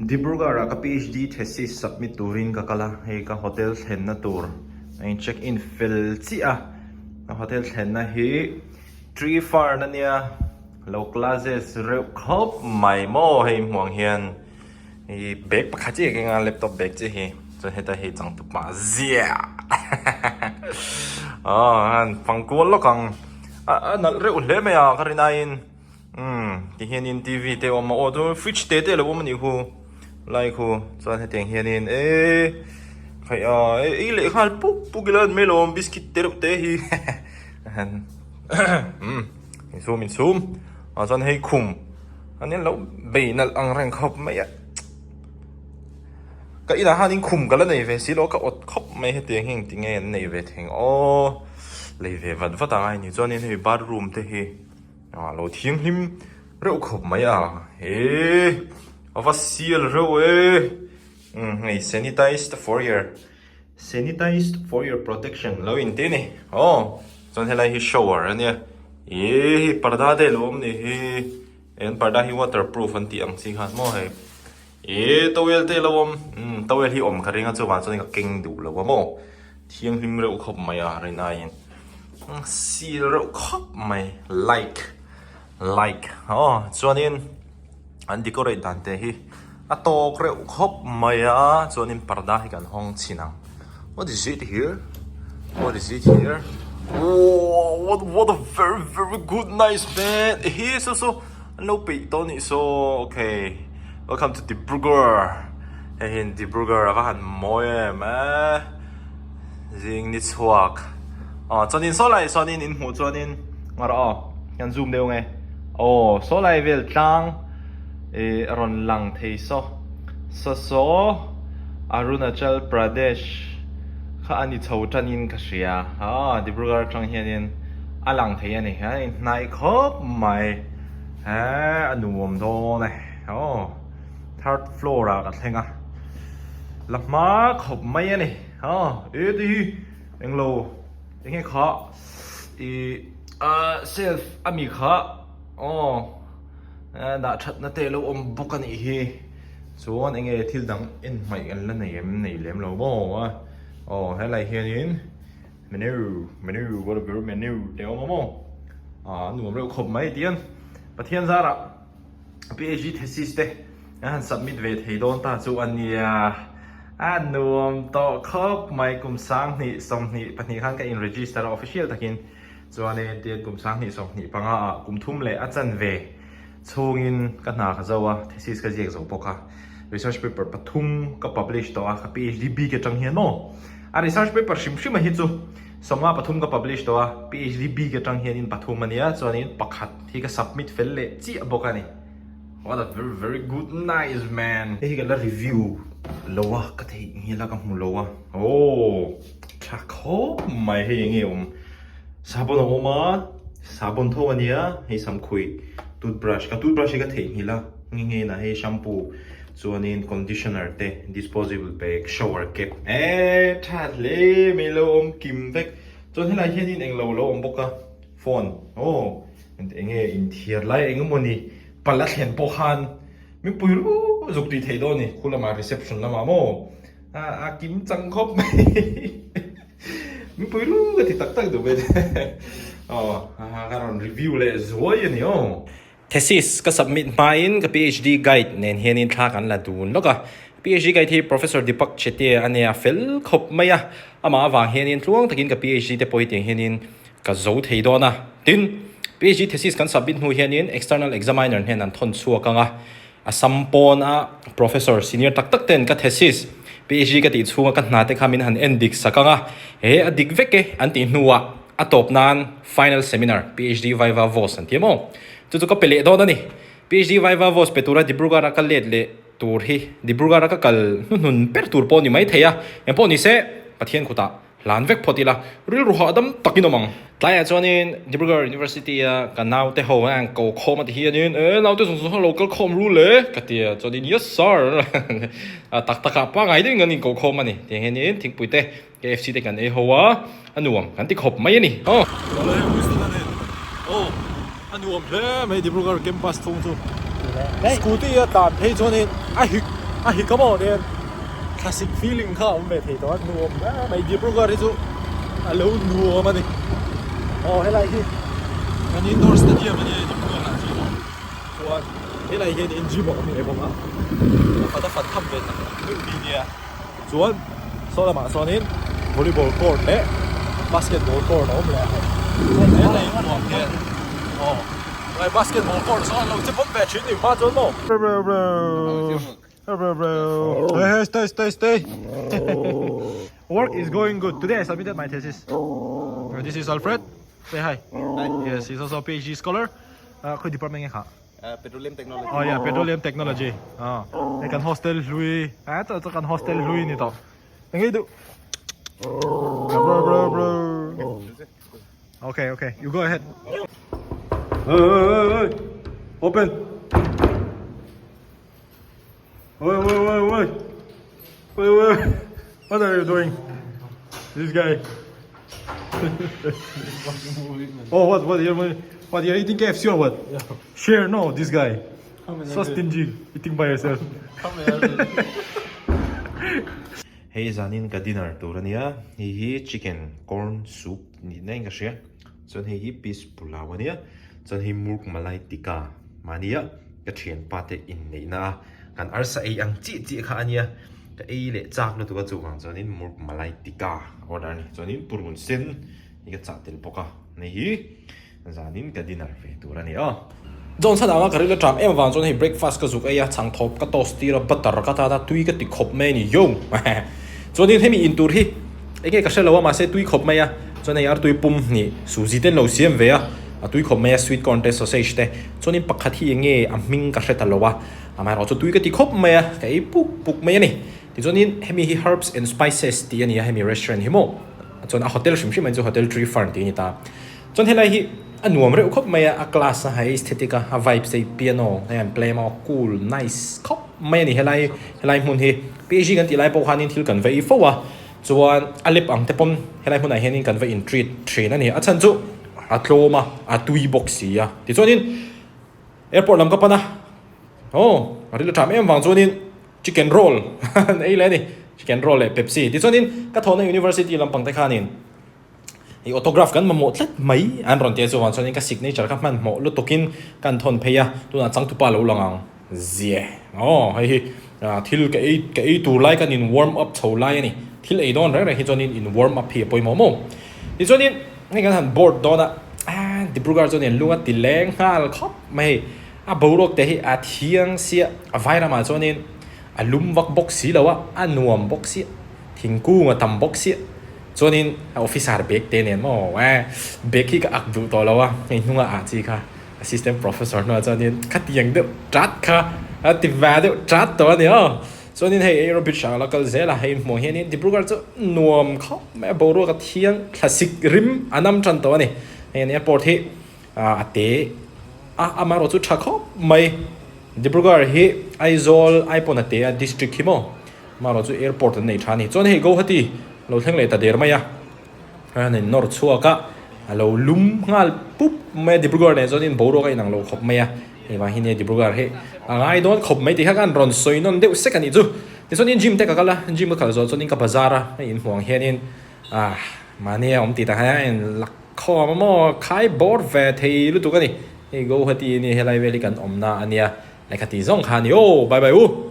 Dibrugarh ah ka PhD thesis submit turin ka kal a, hei ka hotel thlenna tur a in check in fel chiah a, ka hotel thlenna hi Tree Fern ania, lo classes reuh khawp mai maw hei hmuh ang hian ih bag pakhat chiah ka keng a laptop bag chiah hi chuan heta hei changtupa ziah aw han fangkual lawk ang a nalh reuh hle mai a ka rin aiin. Umm ti hianin tv te a awm a aw chuan fridge te te a lo awm a nih khu lai khu chuan hetiang hianin eee khaih a ei leh nghal puk puk ila an mai lo awm biscuit te reuh te hi umm insum insum ah chuan hei khum an lo bei nalh ang reng khawp mai a ka inah hianin khum ka la nei ve si lo a ka awt khawp mai hetiang hi engti nge an neih ve thei ang aw lei ve vat vat ang a ni chuanin hei bathroom te hi. A lo thianghlim reuh khawp mai a, he a va sial reuh e, umm hei sanitized for your sanitized for your protection lo in tih a ni aw chuan helai hi shower a nia ih hei parda te a lo awm ni hi an parda hi waterproof an tih ang chi khan maw hei ih towel te a lo awm umm towel hi awm ka ring a chuvang chuan ka keng duh lo a maw. Thianghlim reuh khawp mai a rin aiin seal reuh khawp mai like like aw chuanin an decorate dan te hi a tawk reuh khawp mai a chuanin parda hi kan hawng chhin ang what is it here what is it here wow what what a very very good nice man ehe saw saw an lo peih tawh a nih saw okay welcome to Dibrugarh. Hei hi Dibrugarh a va han mawi em e zing ni chhuak aw chuanin saw lai sawnin in hmuh chuanin ngaw rawh aw kan zoom deuh nge aw saw lai vel tlang ih a rawn lang thei saw saw saw Arunachal Pradesh kha a ni chho tanin ka hria aw Dibrugarh atang hianin a lang thei a ni a inhnaih khawp mai he a nuam dawn e aw. Third floor ah ka thleng a, la hma khawp mai a ni aw e ti hi englo enge kha ih ah self a mi kha aw dah that na te lo awm bawk a nih hi chuan enge thil dang en hmaih an la nei em nei lem lo maw a aw helai hianin menu menu what a very menu te a awm a maw ah a nuam reuh khawp mai tihian Pathian zarah. PhD thesis te an han submit ve thei dawn ta chu a nia. A nuam tawh khawp mai kum 2022 khan ka in register a official takin chuanin tian kum 2025 ah kum thum leh a chan ve chhungin ka hna ka zo a thesis ka ziak zo bawk a research paper pathum ka publish tawh a ka PhD bik atang hian maw a research paper hrim hrim a hi chu 53 ka publish tawh a PhD bik atang hianin pathum a nia chuanin pakhat Hi ka submit fel leh chiah bawk a ni. What a very very good nice man. Hei hi ka la review lo a, ka theih nghil a ka hmu lo a. Aww tha khawp mai hei enge awm. Sabon a awm a, sabon tho a nia, hei samkhuih toothbrush, ka toothbrush hi ka theih nghil a, nge nge inah hei shampoo chuanin conditioner te, disposable bag, shower cap eee tha hle mai lo awm kim vek. Chuan helai hianin englo lo awm bawk a. Phone aw enge inthiar lai eng emawni pal a thlen pawh khan min pui ru zuk tih theih dawn a ni khu lamah reception lamah maw a kim chang khawp mai min pui ru ka ti tak tak duh mai aw ka rawn review leh zuai a ni aw. Thesis ka submit hmain ka PhD guide nen hianin thla kan la dun lawk a. PhD guide hi Professor Deepak Chetia a nia, fel khawp mai a. Amah avang hianin tluang takin ka PhD te pawh hi tiang hianin ka zo thei dawn a. Tin, PhD thesis kan submit hnu hianin external examiner hnen an thawn chhuak ang a. Assam pawna Professor senior tak tak ten ka thesis, PhD ka tih chhunga ka hna te kha min han en dik sak ang a, he a dik vek e an tih hnuah a tawp nan final seminar, PhD viva voce an ti maw? Chu chu ka pe leh dawn a ni. PhD viva voce pe tura Dibrugarh a ka let leh tur hi Dibrugarh a ka kal hnuhnun ber tur pawh a ni maithei a, engpawh ni se Pathian khutah Hlan vek phawt ila, rilru hahdam takin awm ang. Tlaiah chuanin Dibrugarh University-a ka naute ho a ko khawm a ti hianin, E, naute zawng zawng kha lo kal khawm ru le, ka ti a. Chuanin, Yes sir, tak takah pangngai deuhin kan inko khawm a ni. Tiang hianin thingpui te, KFC te kan ei ho a, a nuam kan ti khawp mai a ni. Aw. Aw, a nuam hle mai Dibrugarh campus thung chu. Scooty a tlan phei chuanin a hik. A hi ka maw nen thlasik feeling kha a awm ve thei tawh a nuam ber mai Dibrugarh hi chu a lo nuam a ni. Aw helai hi kan indoor stadium a nia Dibrugarh ah chuan chuan helai hian in gym a awm leh bawk a a fat a fat tham ve tak meuh hi nia chuan saw lamah sawnin volleyball court leh basketball court a awm leh a helai hmuh ang hian aw. Lai basketball court saw an lo che bawm ve thin ni hma chuan maw. Hey hey stay stay stay Work is going good. Today I submitted my thesis. This is Alfred. Say hi. Hi. Yes, he's also a PhD scholar. Uh, khoi department nge kha? Uh, petroleum technology. Oh yeah, petroleum technology. Ah, uh, kan hostel hlui. Ah, to to kan hostel hlui ni to. Ngai du. Bro bro bro. Okay, okay. You go ahead. Hey, hey, hey, hey. Open. Wait, wait, wait, wait. Wait, wait. What are you doing? This guy. oh, what, what, you're, what, you're eating KFC or what? Yeah. Share, no, this guy. So stingy, eating by yourself. Hei zanin ka dinner tur ania, hei hi chicken corn soup nih na in ka hria, chuan hei hi peas pulao ania, chuan hei murg malai tikka mahnia ka thianpa te inneih na a kan arsa ei ang chiah chiah kha ania, ka ei leh chak lutuk a chuvang chuanin murg malai tikka order a ni, chuanin purun sen hi ka chah tel bawk a, hei hi. Zanin ka dinner ve tur a ni a. John chhan anga ka ril a ṭam em avang chuan hei breakfast ka zuk ei a, chhang thawp ka toast tir a, butter ka tan a, tui ka ti khawp mai a ni yo. Chuanin hemi in tur hi enge ka hre lo a mahse tui khawp mai a, chuan hei artui pum hnih suzi te an lo siam ve a, a tui khawp mai a sweet corn te sausage te, chuanin pakhat hi enge a hming ka hre ta lo a, amaherawhchu tui ka ti khawp mai a, ka ei puk puk mai a ni. Tichuanin hemi hi herbs and spices tih a ni a hemi restaurant hi maw, chuan a hotel hrim hrim a ni chu hotel tree fern tih a ni ta. Chuan helai hi a nuam reuh khawp mai a, a class a hei aesthetic a, a vibes te hi piano hei an play a cool nice khawp mai a ni helai helai hmun hi. PhD kan tih lai pawh khanin thil kan va ei fo a, chuan a lep ang te pawn helai hmunah hianin kan va in treat thin a ni. A chhan chu a tlawm a, a tui bawk si a. Tichuanin airport lam ka pan a, aw a ril a ṭham em vang chuanin chicken roll an ei leh a ni, chicken roll leh pepsi. Tichuanin ka thawhna university lampang te khanin. I autograph kan mamawh tlat mai an rawn ti a chuvang chuanin ka signature kha hmanhmawh lutukin ka han thawn phei a, tunah changtupa lo lang ang zia aw hei hi thil ka ei ka ei tur lai kan in warm up chho lai a ni, thil ei dawn reng reng hi chuanin in warm up hi a pawimawh maw tichuanin hei kan han board dawn a ah Dibrugarh chuan in lung a ti leng nghal khawp mai hei a boruak te hi a thiang sia a vai ramah chuanin a lum vak bawk si lo a a nuam bawk sia thingkung a tam bawk sia. Chuanin a officer bag te nen maw eh bag hi ka ak duh tawh lo a, hei hnunga ah chi kha assistant professor hnuah chuanin khatiang deuh chat kha a ti va deuh chat tawh a ni aw. Chuanin hei aerobics ah la kal zel a, hei hmuh hianin Dibrugarh chu nuam khawp mai a, boruak a thiang thlasik rim a nam tan tawh a ni. Hei an airport hi a te a, amaherawh chu tha khawp mai. Dibrugarh hi Aizawl aipawn a te a district hi maw. Marawh chu airport an nei tha a ni. Chuan hei Guwahati lo thleng leh ta der mai a, an in nawr chhuak a, a lo lum nghal pup mai a, Dibrugarh nen chuan in boruak a inang lo khawp mai a, hei vang hi nia Dibrugarh hi a ngai dawn khawp mai tih kha khan rawn sawi nawn deuh sek a nih chu. Tichuan in gym te ka kal a, gym ka kal zawh chuan in ka bazar a, hei in hmuh ang hian in ah mahni a awm tih tak hian a in lak khawm a maw, khai bawr ve thei lutuk a ni. Hei Guwahati a nia helai vel hi kan awmna a nia, lehkha tih zawng kha a ni aw, bye bye u.